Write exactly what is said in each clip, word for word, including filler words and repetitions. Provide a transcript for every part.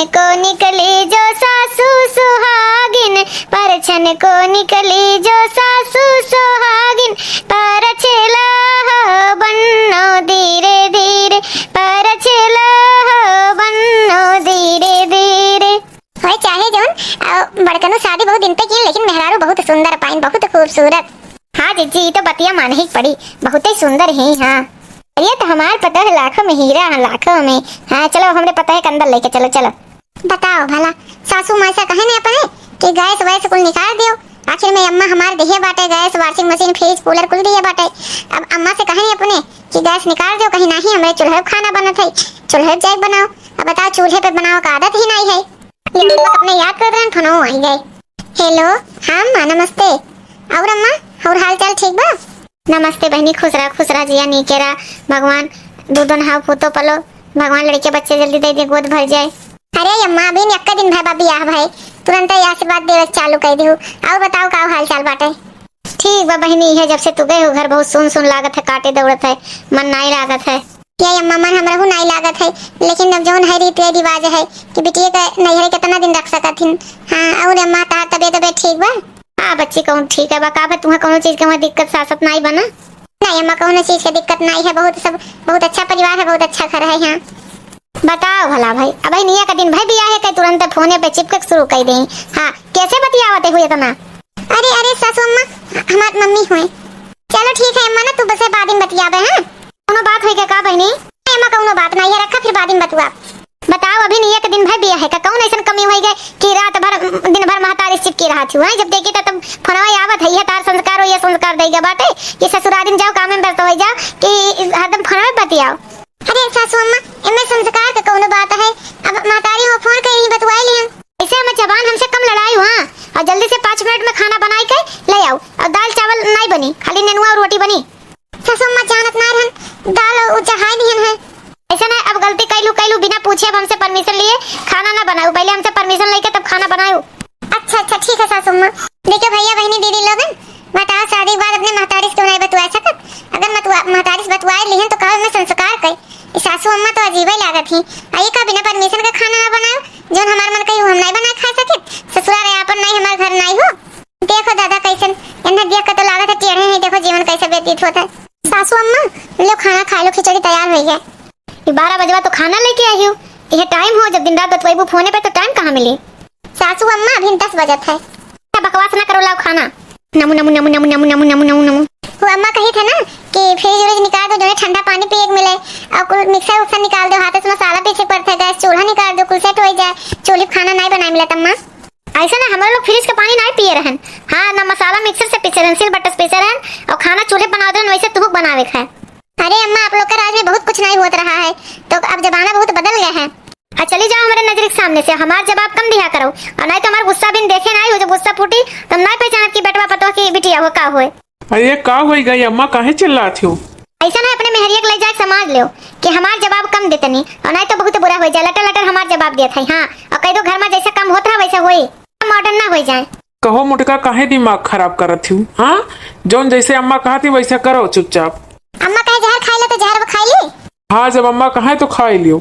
को निकली जो सासू सुहागिन, परछन को निकली जो सासू सुहागिन, परछेला हो बन्नो धीरे धीरे, परछेला हो बन्नो धीरे धीरे। होए चाहे जौन, अ, बड़कनू शादी बहुत दिन पे की, लेकिन मेहरारू बहुत सुंदर पाइन, बहुत खूबसूरत। हाँ जिज्जी, ई तो बतिया मानही के पड़ी, बहुते सुंदर ही। हाँ, अरे तो हमार पतोह लाखों में हीरा है, लाखों में। हाँ, चलो हमरे पतोह के अंदर लेके चलो, चलो। बताओ भला, सासू माँ से कहे नहीं अपने कि गैस वैस कुल निकाल दियो। आखिर में अम्मा हमार दिहे बाटे गैस, washing machine, fridge, cooler कुल दिहे बाटे। अब अम्मा से कहे नहीं अपने कि गैस निकाल दियो, कहीं नहीं हमरे चूल्हे पे खाना बनत है, चूल्हे पे जाके बनाओ। अब बताओ, चूल्हे पे बनाओ का आदत ही नहीं है। ये अम्मा अपने याद कर रहे हैं, फोनो आई गए। हेलो, हाँ अम्मा, नमस्ते। और अम्मा, और हाल चाल ठीक बा? नमस्ते बहिनी, खुश रहा, खुश रहा, जिया नीके रहा। भगवान दू दो नहाव पूतो पलो, भगवान लड़के बच्चे जल्दी दे दे, गोद भर जाए। अरे अम्मा, अभी एक्का दिन भर बा बियाह भए, तुरंत ही आशीर्वाद देवे के चालू कर दिहु। और बताओ, का हाल चाल बाटे? ठीक बा बहिनी, इहे जब से तू गए हो घर बहुत सुन सुन लागत है, काटे दौड़त है, मन नाई लागत है। ये अम्मा, मन हमरहू नाई लागत है, लेकिन अब जौन है रीत रिवाज है कि बिटिया के नैहरे कितना दिन रख सकत हिन। हाँ, और अम्मा, तार तबियत, तबियत ठीक बा? हाँ बच्ची, कौन ठीक है बा? का बा, तुहें कौनो चीज के वहाँ दिक्कत सासत नाई बा ना? नहीं अम्मा, कौनो चीज के दिक्कत नाई है, बहुत सब, बहुत अच्छा परिवार है, बहुत अच्छा घर है यहाँ। बताओ भला भाई, अब निया का दिन भाई बियाह है, कई तुरंत फोने पे चिपके शुरू कर दे। हाँ, कैसे बतियावते हुए इतना? अरे, अरे सासू अम्मा, हमार मम्मी हुए। चलो ठीक है अम्मा, ना तू बसे बाद में बतियाबे, हाँ? कौनो बात होई के का बहिनी? ए अम्मा, कौनो बात ना, ये रखा, फिर बाद में बतुआ। बताओ, अभी निया के दिन भर बियाह है का, कौन ऐसन कमी होई गए कि रात भर, दिन भर महतारी से चिपकी रहत हूँ, हैं? जब देखी तो तब फोनवा आवत है, ये तार संस्कार हो, ये संस्कार देगा बाटे कि ससुरारी में जाओ, काम में व्यस्त हो जाओ कि हरदम फोनवा पे बतियाओ। अरे सासू अम्मा, एमे संस्कार का कौनो बात है? अब महतारी हो फोन करी, बतुआई लिहन। ऐसे हमें जबान हमसे कम लड़ाई हुआ, और जल्दी से पाँच मिनट में खाना बनाई के ले आओ, और दाल चावल नहीं बनी, खाली नेनुआ और रोटी बनी। सासू अम्मा जानत ना रहन, दाल उ चढ़ाई दिहन है। ऐसा ना, अब गलती कैलू, कैलू बिना पूछे, अब हमसे परमिशन लिए खाना ना बनाऊ, पहले हमसे परमिशन लेके तब खाना बनाऊ। अच्छा, अच्छा, ठीक है सासू अम्मा। देखो भैया, बहिनी, दीदी लोगन, बताओ, शादी के बाद अपने महतारी से क्यों नहीं बतुआ सकत? अगर मतुआ-, महतारी से बतुआ लिहन तो कहो मैं संस्कार कई। ई सासू अम्मा तो अजीबे लागत ही। आ ये का बिना परमिशन का खाना ना बनाओ? जौन हमार मन कही हम नहीं बना खा सके। ससुराल है आपन नहीं, हमार घर नहीं हो। देखो दादा कैसन, इन्हें देख के तो लागत है टेढ़े ही। देखो जीवन कैसे व्यतीत होता है। सासू अम्मा, लो खाना खा लो, खिचड़ी तैयार हुई है। ये बारह बजवा तो खाना लेके आई हो, ये टाइम हो, जब दिन रात बतवाइबू फोने पे तो टाइम कहाँ मिले? सासू अम्मा, अभी दस बजत है। बकवास ना करो, लाओ खाना। नमु, नमु, नमु, नमु। वो अम्मा कही थे ना कि फ्रिज व्रिज निकाल दो, जो है ठंडा पानी पिए के मिले, और कुल मिक्सर उक्सर निकाल दो, हाथे से मसाला पीसे पड़ते, गैस चूल्हा निकाल दो, कुल सेट हो जाए, चूल्हे पे खाना नहीं बनाए मिलत अम्मा। ऐसा ना, हमारे लोग फ्रिज का पानी नहीं पिए रहन। हाँ, ना मसाला मिक्सर से पीसे रहन, सिलबट्टा से पीसे रहन, और खाना चूल्हे पे बनावत रहन, वैसे तुहुक बनावे के है। अरे अम्मा, आप लोग के राज में बहुत कुछ नहीं होत रहा है, तो अब जमाना बहुत बदल गया है। आ चली जाओ हमारे नजर के सामने से, हमार जवाब कम दिया करो, और नहीं तो हमार गुस्सा बिन देखे नहीं हो, जब गुस्सा फूटी तो नहीं पहचानत कि बेटवा पतोह की बिटिया हो का होए। अरे का होई गई अम्मा, काहे चिल्लात हो? ऐसा ना अपने मेहरिया के ले जाके समाज लो कि हमार जवाब कम देतनी, और नहीं तो बहुत बुरा हो जाए, लटर लटर हमार जवाब देत है। हाँ, और कह दो घर में जैसे कम होत रहा वैसे होई, मॉडर्न ना हो जाए। कहो मोटका, काहे दिमाग खराब करत हूँ? हाँ, जौन जैसे अम्मा कहत ही वैसे करो चुपचाप। अम्मा कहे जहर खाई लो तो जहर वो खाई ली। हाँ, जब अम्मा कहे तो खाई लियो।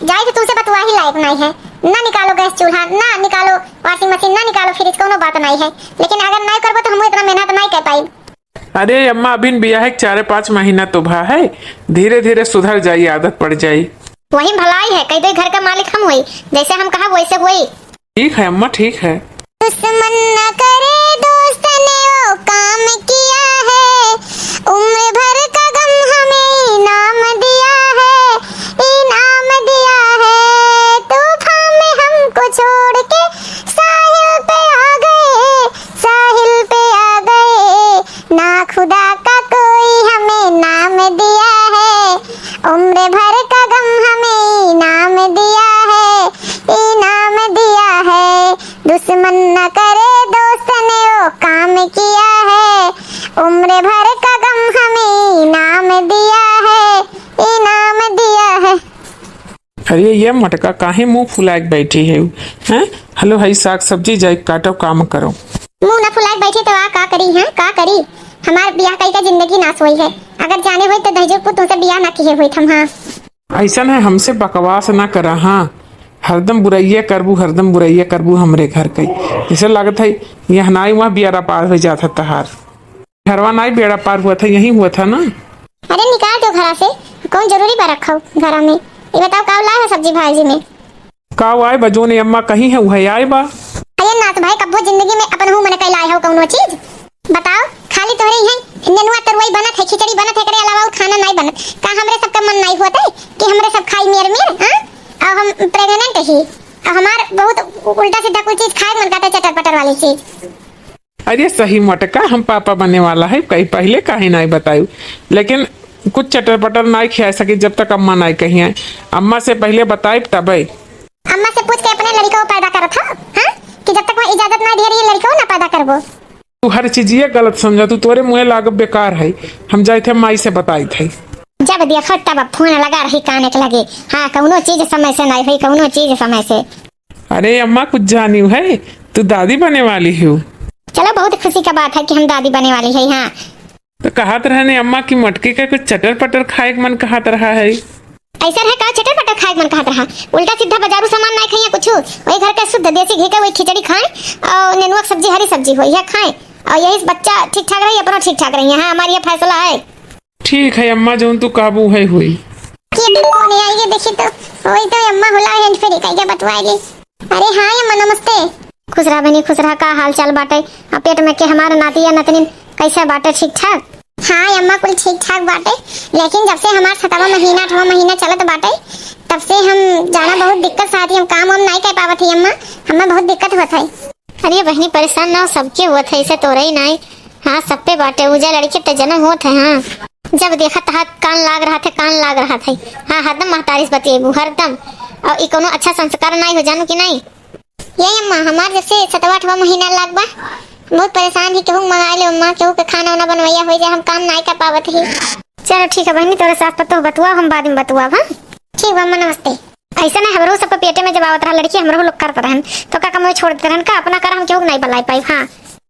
जाई तो तुमसे बतुआ ही लायक नहीं है। ना निकालो गैस चूल्हा, ना निकालो वॉशिंग मशीन, ना निकालो फ्रिज, कोनो बात नहीं है। लेकिन अगर नहीं करबो तो हम इतना मेहनत नहीं कर पाई। अरे अम्मा, अभी बियाह के चारे पाँच महीना तो भा है, धीरे धीरे सुधर जाई, आदत पड़ जाई। वही भलाई है, कह दो घर का मालिक हम हुई, जैसे हम कहा वैसे हुई। ठीक है अम्मा, ठीक है। दुश्मन न करे दोस्त ने वो काम किया है, उम्र भर का गम हमें इनाम दिया है, इनाम दिया है। तूफान में हमको छोड़ के साहिल पे आ गए, साहिल पे आ गए। ना खुदा का कोई हमें नाम दिया है, उम्र भर का गम हमें इनाम दिया है, इनाम दिया है। दुश्मन न करे दोस्त ने वो काम किया है, उम्र भर का गम हमें इनाम दिया है, इनाम दिया है। अरे ये मटका काहे मुंह फुलाए के बैठी है? हैं? हलो, हई साग सब्जी जाए काटो, काम करो। मुंह न फुलाए के बैठी तो आ का करी, हैं? का करी? हमार बियाह कई का जिंदगी नाश हुई है। अगर जाने हुई तो दहिजर पुत तुमसे बियाह ना किए हुई हम। हाँ। ऐसा है, हमसे बकवास ना करा। हाँ, हरदम बुरइया करबू, हरदम बुरइया करबू हमरे घर कइ। जइसे लागत है, यहाँ नाई वहाँ बियारा पार होइ जात है तहार। घरवा नाई बेड़ा पार हुआ था, यहीं हुआ था ना? अरे निकाल दो घरा से, कौन जरूरी बा रखो घरा में? ये बताओ का लाए हो सब्जी भाजी में? का आए बा, जौन अम्मा कही है उहे आए बा। अरे नाथ भाई, कब्बो जिंदगी में अपन हूँ मन कइ लाए हो कौनो चीज? बताओ, खाली तोहरे ही है नेनुआ तरुआई बनत है, खिचड़ी बनत है, एकरे अलावा उ खाना नाई बनत। का हमरे सबका मन नाई होत है कि हमरे सब खाई मेर मेर, हाँ? और हम प्रेग्नेंट ही, और हमार बहुत उल्टा सीधा कुल चीज खाए मन करता, चटर पटर वाली चीज। अरे सही मोटका, हम पापा बने वाला है, कहीं पहले काहे नाई बतायू, लेकिन कुछ चटर पटर नाई खिया सकी जब तक अम्मा नाई कही है। अम्मा से पहले बताइब तबे। अम्मा से पूछ के अपने लड़िका को पैदा करत हो, हाँ? कि जब तक वह इजाजत ना दिया रही, लड़िका को ना पैदा करबो। तू हर चीजिए गलत समझा, तू तोरे मुँहे लाग बेकार है। हम जाइत है माई से बताइत है। जब देखो तब फोन लगा रही काने के लगे। हाँ, कौनो चीज समय से नाई हुई, कौनो चीज समय से। अरे अम्मा, कुछ जानियो है, तू दादी बने वाली हो। चलो, बहुत खुशी का बात है कि हम दादी बने वाली है। हाँ। तो कहत रहने अम्मा की मटकी का कुछ चटर पटर खाए के मन कहत रहा है। ऐसा रहे का चटर पटर खाए के मन कहत रहा? उल्टा सीधा बाजारू सामान नाई खाइए कुछ, वही घर के शुद्ध देसी घी के वही खिचड़ी खाए और नेनुआ के सब्जी, हरी सब्जी हो, यह खाए और यही से बच्चा ठीक ठाक रही, अपना ठीक ठाक रही। हाँ, हमार ये फैसला है। ठीक है अम्मा, जौन तू कहबू है हुई। के तो फोन आई, ये देखी तो, वही तो अम्मा हुला है, फिर कह के बतवाए ले। अरे हाँ अम्मा, नमस्ते। खुश रहा बहनी, खुश रहा। का हाल चाल बाटे? आ पेट में के हमार नाती या नतनी कैसे बाटे, ठीक ठाक? हाँ अम्मा, कुल ठीक ठाक बाटे, लेकिन जब से हमार सतवा महीना, अठवा महीना चलत बाटे, तब से हम जाना बहुत दिक्कत से आती, हम काम वाम नाई कर पावत ही अम्मा, हमें बहुत दिक्कत होत है। अरे बहनी, परेशान ना हो, सबके होत है, इसे तोरे ही नाई। हाँ, सब पे बाटे, उजा लड़के ते जन्म होत है। हाँ, जब देखा तहा कान लाग रहा थे, कान लाग रहा थे। हाँ, हरदम महतारी से बतिएबू, हरदम। और ई कोनो अच्छा संस्कार नाई हो, जानू कि नाई? ये अम्मा, हमार जैसे सतवा आठवा महीना लाग बा, बहुत परेशान ही। केहू के मंगा ले अम्मा, केहू के खाना वाना बनवैया हो जाए, हम काम नाई कर पावत ही। चलो ठीक है बहनी, तोरे सास पतोह बतुआ, हम बाद में बतुआ, हाँ? ठीक बा अम्मा, नमस्ते। ऐसे ना, हमरो सबके पेटे में जब आवत रहा लड़की, हमरो लोग करत रहन, तो का कमवे छोड़ देत रहन का? अपना कर हम केहू के नाई बलाई पाई। हाँ,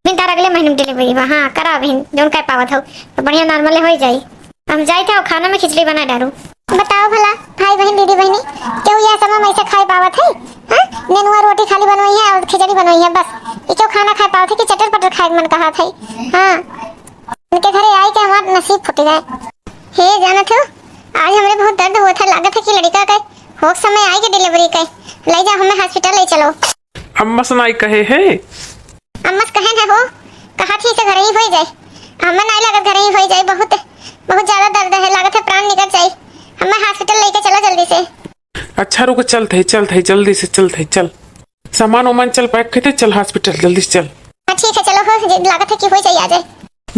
बिन तार अगले महीने में डिलीवरी बा। हाँ, करा बहिन, जौन कर पावत हो, तो बढ़िया नॉर्मल हो जाई। हम जाइत है और खाना में खिचड़ी बना डारू। बताओ भला, भाई बहन, दीदी बहनी, केहू यह समय में ऐसे खाए पावत है? हाँ, नेनुआ रोटी खाली बनवाई है और खिचड़ी बनवाई है, बस। ये केहू खाना खाए पावत है कि चटर पटर खाए के मन कहत है? हाँ, उनके घरे आई के हमार नसीब फूट जाए। हे जानत हो, आज हमरे बहुत दर्द होत है, लागत है कि लड़का के होक समय आई के डिलीवरी के। ले जाओ, हमें हॉस्पिटल ले चलो। अम्मा से नाई कहे है? अम्मा से कहे ना हो, कहा थी इसे घर ही हो जाए। हमें नाई लागत घर ही हो जाए, बहुत, बहुत ज्यादा दर्द है, लागत है प्राण निकल जाए। हमें हॉस्पिटल लेके चलो जल्दी से। अच्छा रुको, चलत है, चलत है, जल्दी से चलत है, चल। सामान वामान चल पैक करते, चल हॉस्पिटल जल्दी से चल। हाँ ठीक है, चलो हो, जे लागत है कि हो जाए, आ जाए।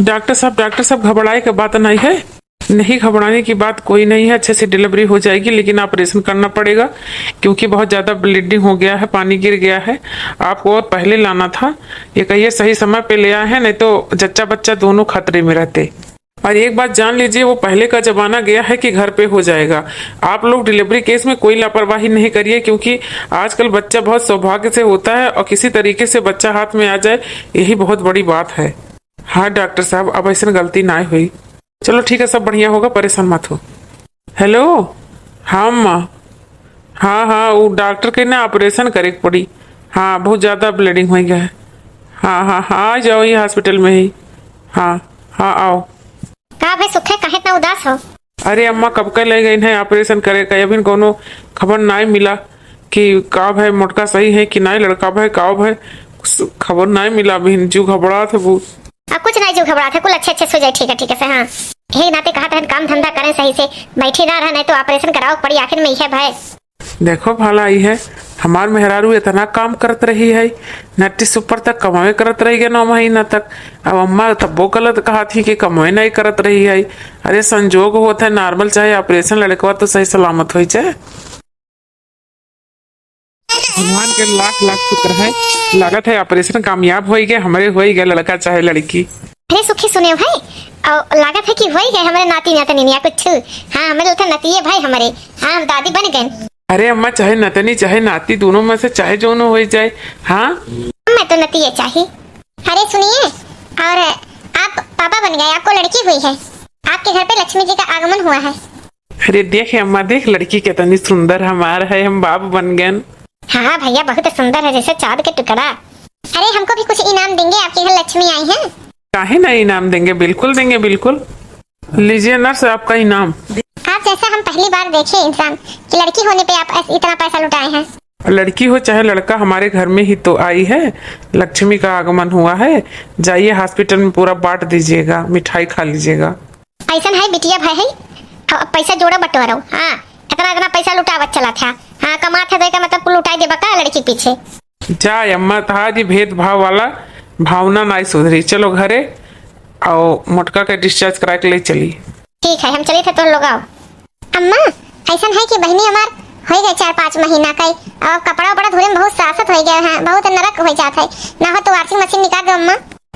डॉक्टर साहब, डॉक्टर साहब, घबराए के बात नहीं है, नहीं घबराने की बात कोई नहीं है, अच्छे से डिलीवरी हो जाएगी, लेकिन ऑपरेशन करना पड़ेगा क्योंकि बहुत ज़्यादा ब्लीडिंग हो गया है, पानी गिर गया है। आपको और पहले लाना था, ये कहिए सही समय पे ले आए हैं, नहीं तो जच्चा बच्चा दोनों खतरे में रहते। और एक बात जान लीजिए, वो पहले का जमाना गया है कि घर पे हो जाएगा। आप लोग डिलीवरी केस में कोई लापरवाही नहीं करिए, क्योंकि आजकल बच्चा बहुत सौभाग्य से होता है और किसी तरीके से बच्चा हाथ में आ जाए, यही बहुत बड़ी बात है। हाँ डॉक्टर साहब, अब ऐसन गलती ना हुई। चलो ठीक है, सब बढ़िया होगा, परेशान मत हो। हेलो, हाँ अम्मा, हाँ हाँ, वो डॉक्टर के ना ऑपरेशन करे के पड़ी। हाँ, बहुत ज़्यादा ब्लीडिंग हो गया है। हाँ हाँ हाँ, आ जाओ ये हॉस्पिटल में ही। हाँ हाँ, आओ। का भाई सुखे, काहे इतना उदास हो? अरे अम्मा, कब का ले गई है ऑपरेशन करे का, अभी कोनो खबर नाई मिला कि का भाई मोटका सही है कि नाई, लड़का भाई का भाई, कुछ खबर नाई मिला, अभी जीव घबरात है बहुत। अब कुछ नाई जीव घबरात है, कुल अच्छे अच्छे से हो जाए, ठीक है ठीक है से। हाँ, यही नाते कहा तहन काम धंधा करें सही से, बैठी ना रह, नहीं तो ऑपरेशन कराओ पड़ी आखिर में, यह भाई। देखो भला, ई है हमार मेहरारू इतना काम करत रही है, नट्टी सुपर तक कमावे करत रही है नौ महीना तक। अब अम्मा तब्बो गलत कहा थी कि कमावे नहीं करत रही है। अरे संजोग होत है नॉर्मल चाहे ऑपरेशन, लड़कवा तो सही सलामत होई जाए। भगवान के लाख लाख शुक्र है, लागत है ऑपरेशन कामयाब होई गए, हमरे होई गए लड़का चाहे लड़की। अरे सुखी सुने भाई, और लागत है कि होई गए हमरे नाती नातनी या कुछ। हाँ, हमरे तो नतिये भाई हमरे। हाँ, हम दादी बन गए। अरे अम्मा, चाहे नतनी चाहे नाती, दोनों में से चाहे जोनो हो जाए। हाँ, मैं तो नतिये चाही। अरे सुनिए, और आप पापा बन गए, आपको लड़की हुई है, आपके घर पे लक्ष्मी जी का आगमन हुआ है। अरे देख अम्मा, देख लड़की कितनी सुंदर हमार है, हम बाप बन गए। हाँ भैया, बहुत सुंदर है, जैसे चाँद के टुकड़ा। अरे, हमको भी कुछ इनाम देंगे, आपके घर लक्ष्मी आई है। काहे ना इनाम देंगे, बिल्कुल देंगे, बिल्कुल। लीजिए नर्स, आपका इनाम। आप जैसा हम पहली बार देखे इंसान कि लड़की होने पे आप ऐस-, इतना पैसा लुटाए हैं। लड़की हो चाहे लड़का, हमारे घर में ही तो आई है, लक्ष्मी का आगमन हुआ है। जाइए हॉस्पिटल में पूरा बाँट दीजिएगा, मिठाई खा लीजिएगा। ऐसन है बिटिया भाई है, अब पैसा जोड़ा बटोरो। हाँ, इतना इतना पैसा लुटावत चला था। हाँ, कमात है तो एकर मतलब कुल लुटाई देबा का लड़की पीछे? जा अम्मा, तहार ई भेदभाव वाला भावना नाई सुधरी। चलो घरे, अउ मोटका के discharge करा के ले चली। ठीक है, हम चली थे, तुम लोग आओ। अम्मा, ऐसन है कि बहिनी हमार हो गए चार पाँच महीना का, और कपड़ा उपड़ा धोने में बहुत सासत हो गया है, बहुत नरक हो जात है। ना हो तो washing machine निकाल दो अम्मा।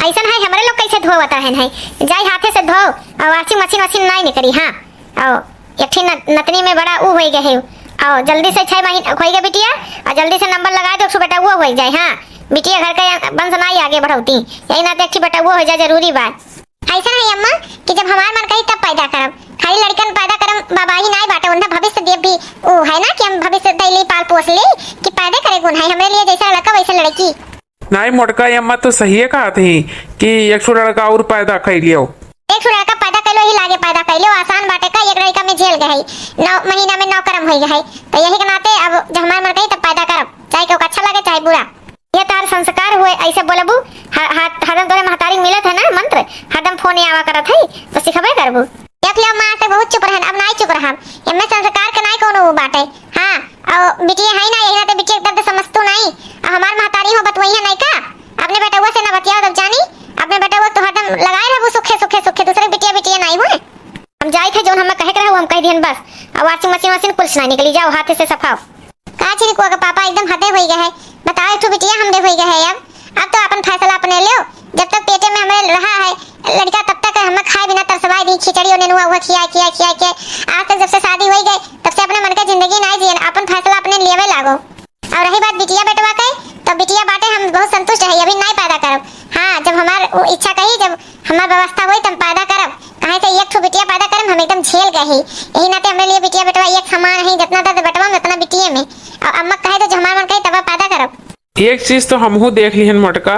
ऐसन है, हमरे लोग कैसे धोवत रहन है, जाई हाथे से धो, और washing machine वाशिंग नाई निकरी। हाँ, और एक ठे न-, नतनी में बड़ा ऊ होई गए है, और जल्दी से छह महीना होई गए बिटिया, और जल्दी से नंबर लगा दो, एक ठो बेटा वो हो जाए। हाँ, बिटिया घर का वंश नाई आगे बढ़ौती, यही नाते एक ठे बेटा वो हो जाए, जरूरी बा। ऐसा नहीं अम्मा कि जब हमार मन कही तब पैदा करब, खाली लड़कन पैदा करब, बाबा ही नाई बाटे, उनका भविष्य देव भी ऊ है ना कि हम भविष्य दैली पाल पोस ली कि पैदा करे गुण है, हमरे लिए जैसा लड़का वैसा लड़की। नाई मोटका, ये अम्मा तो सहिए कहत ही कि एक ठो लड़का और पैदा कर लियो। एक ठो लड़का पैदा कर लो, ही लागे पैदा कर लो, आसान बाटे का, एक लड़का में झेल गए है, नौ महीना में नौ कर्म हो गए है, तो यही के नाते अब जब हमार मन कही तब पैदा करब, चाहे केहू के अच्छा लगे चाहे बुरा। ये तार संस्कार हुए, ऐसे बोलबू, ह-, ह-, हरदम तोरे महतारी मिलत है ना मंत्र, हरदम फोन आवा करत है, तो सिखबे करबू। देख लियो, माँ से बहुत चुप रहन, अब नाई चुप रहब। एमे संस्कार के नाई कोनो बाटे। हाँ, और बिटिया है ना, यही नाते बिटिया के दर्द समझतू नाई। अब हमार महतारी हो बतवई है नाई का? अपने बेटवा से ना बतियाओ तब जानी, अपने बेटवा तो हरदम लगाए रहबू सुखे, सुखे, सुखे, दूसरे बिटिया, बिटिया नाई हुए। हम जाई थे, जौन हमें कहे के रहे, वो हम कह दिहन बस। अब washing machine वाशिंग कुछ ना निकली, जाओ हाथे से सफाओ। का छिड़कुआ के पापा एकदम हदे होई गए है। बताओ, एक ठो बिटिया हमरे होई गए है। अब, अब तो अपन फैसला अपने लियो। जब तक पेटे में हमरे रहा है लड़का, तब तक हमें खाए बिना तरसवाए दी, खिचड़ी और नेनुआ हुआ खिया, खिया, खिया के। आज तक जब से शादी होई गए, तब से अपने मन के जिंदगी नाई जियन, अपन फैसला अपने लेवे लागो। और रही बात बिटिया बेटवा के, तो बिटिया बाटे हम बहुत संतुष्ट है, अभी नाई पैदा करब। हाँ, जब हमार वो इच्छा कही, जब हमार व्यवस्था होई, तब पैदा करब। काहे से एक ठो बिटिया पैदा करब, हम एकदम झेल गए ही। यही नाते हमरे लिए बिटिया बेटवा एक समान है, जितना दर्द बेटवा में, उतना बिटिया में। और अम्मा कहे तो जो हमार मन कही, तब पैदा करब। एक चीज तो हमहू देख लिहन मोटका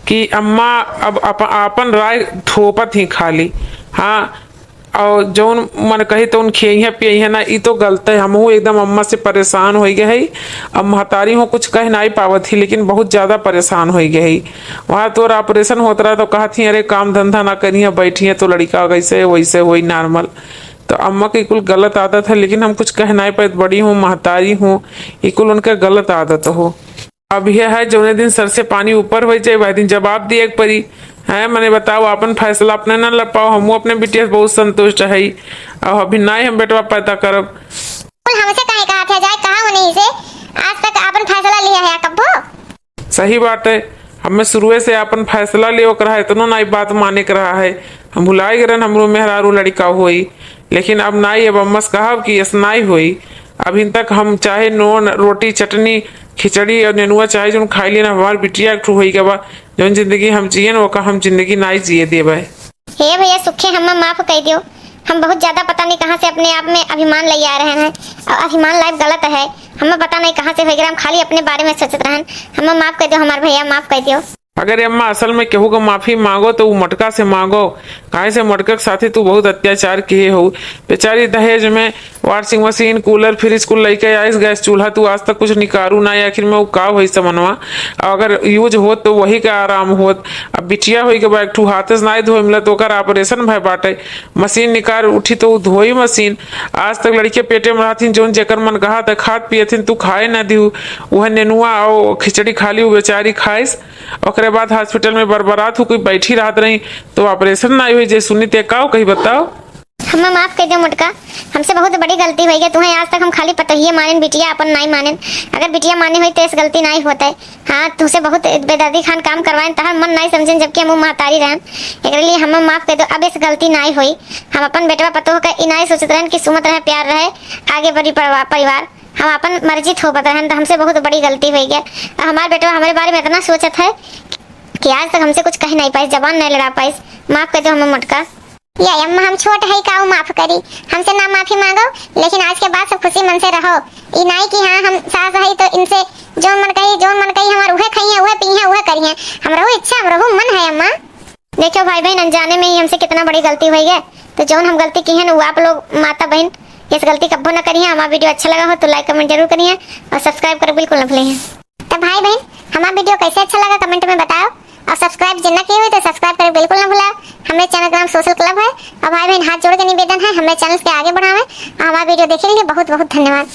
कि अम्मा अब अप-, आपन राय थोपत ही खाली। हाँ, और जौन मन कही तौन खियइहे पियइहे ना, ई तो गलत है। हमहू एकदम अम्मा से परेशान होइ गए हई। अब महतारी हो कुछ कह नाई पावत ही, लेकिन बहुत ज्यादा परेशान होइ गए हई। वहाँ तोर operation होत रहा तो कहत ही, "अरे काम धंधा ना करिहे, बैठिहे तो लड़िका कैसे वैसे होई normal।" तो अम्मा के कुल गलत आदत है, लेकिन हम कुछ कह नाई पाइत। बड़ी हूँ, महतारी हूँ, ई कुल उनके गलत आदत हो। अब यह है, जौने दिन सर से पानी ऊपर होइ जाए, वह दिन जवाब दिए के पड़ी। हैं, मने बताओ, आपन फैसला अपने न ले पाओ, हमहू अपने बिटिया से बहुत संतुष्ट है। अब अभी नाई हम बेटवा पैदा करब। कुल हमसे काहे कहा था जाए, कहा उन्हीं से आज तक आपन फैसला लिया है कब्बो? सही बात है, हमें शुरुए से आपन फैसला ले ओकरा है, इतनो नाई बात माने के रहा है। हम भुलाए गए रहन, हमरो मेहरारू लड़िका होई। लेकिन अब नाई, अब अम्मा से कहब कि ऐस नाई होई। अभी तक हम चाहे नून, रोटी, चटनी, खिचड़ी और नेनुआ चाहे जौन खाई लेना, हमार बिटिया एक ठो होई गवा, जौन जिंदगी हम जियन, ओका हम जिंदगी नाई जिए देबे। हे भैया सुखे, हमें माफ कर दियो। हम बहुत ज्यादा पता नहीं कहाँ से अपने आप में अभिमान ले आ रहे हैं, और अभिमान लाइफ गलत है। हमें पता नहीं कहाँ से हो गया, हम खाली अपने बारे में सोचत रहन। हमें माफ कर दियो हमार भैया, माफ कर दियो। अगर अम्मा असल में केहू के माफी मांगो तो उ मोटका से मांगो, काहे से मोटका के साथे तू बहुत अत्याचार किहे हो। बेचारी दहेज में washing machine, cooler, fridge कुल लइके आइस, गैस चूल्हा, तू आज तक कुछ निकारू ना, आखिर में उ का होई समनवा। अगर use होत तो वही के आराम होत। अब बिटिया होई के बा, एक ठू हाथे से नाई धोए मिलत, ओकर operation भय बाटे, मशीन निकार उठी तो उ धोई मशीन। आज तक लड़के पेटे में रहथिन, जौन जेकर मन कहा त खात पियथिन, तू खाए ना दिहू, उहे नेनुआ और खिचड़ी खाली उ बेचारी खाइस। ओकरे बाद hospital में बरबरात हो कोई बैठी रहत रही, तो operation नाई हुई, जे सुनी ते काव कही बताओ। हमें माफ कर दे मोटका, हमसे बहुत बड़ी गलती हो गई। तुम्हें आज तक हम खाली पतोहिए मानेन, बिटिया अपन नाई मानेन। अगर बिटिया माने होई तो ऐस गलती नाई होते। हाँ, तुमसे बहुत बेदर्दी खान काम करवाएन, तहर मन नाई समझेन, जबकि हम महतारी रहन। एकरे लिए हमें माफ कर दो, अब ऐस गलती नाई होई। हम अपन बेटवा पतोह का ई नाई सोचत रहन कि सुमत रहे, प्यार रहे, आगे बढ़ी परिवा-, परिवार। हम अपन मर्जी थोपत रहन, तो हमसे बहुत बड़ी गलती हो गया। अब हमार बेटवा हमारे बारे में इतना सोचत है कि आज तक हमसे कुछ कह नहीं पाइस, जबान नहीं लड़ा पाइस। माफ कर दो हमें मोटका। या अम्मा, हम छोट है, काऊ माफ करी, हमसे ना माफी मांगो, लेकिन आज के बाद सब खुशी मन से रहो। ई नाई कि हाँ, हम सास है तो इनसे जौन मन कही, जौन मन कही, हमार उहे खइहें, उहे पीहें, उहे करिहें। हमरहू इच्छा, हमरहू मन है अम्मा। देखियो भाई बहन, अनजाने में ही हमसे कितना बड़ी गलती होइ गए, तो जौन हम गलती किहेन, वो आप लोग माता बहन इस गलती कब्बो न करिहें। हमार video अच्छा लगा हो तो like comment जरूर करिहें और subscribe करे बिल्कुल न भूलिहें। तो भाई बहन, हमार video कैसे अच्छा लगा comment में बताओ, और subscribe जे न किए हुए तो subscribe करे बिल्कुल न भूलाओ। हमरे channel का नाम Social Club है। और भाई बहन, हाथ जोड़ के निवेदन है, हमरे channels के आगे बढ़ावें और हमार video देखे के लिए बहुत बहुत धन्यवाद।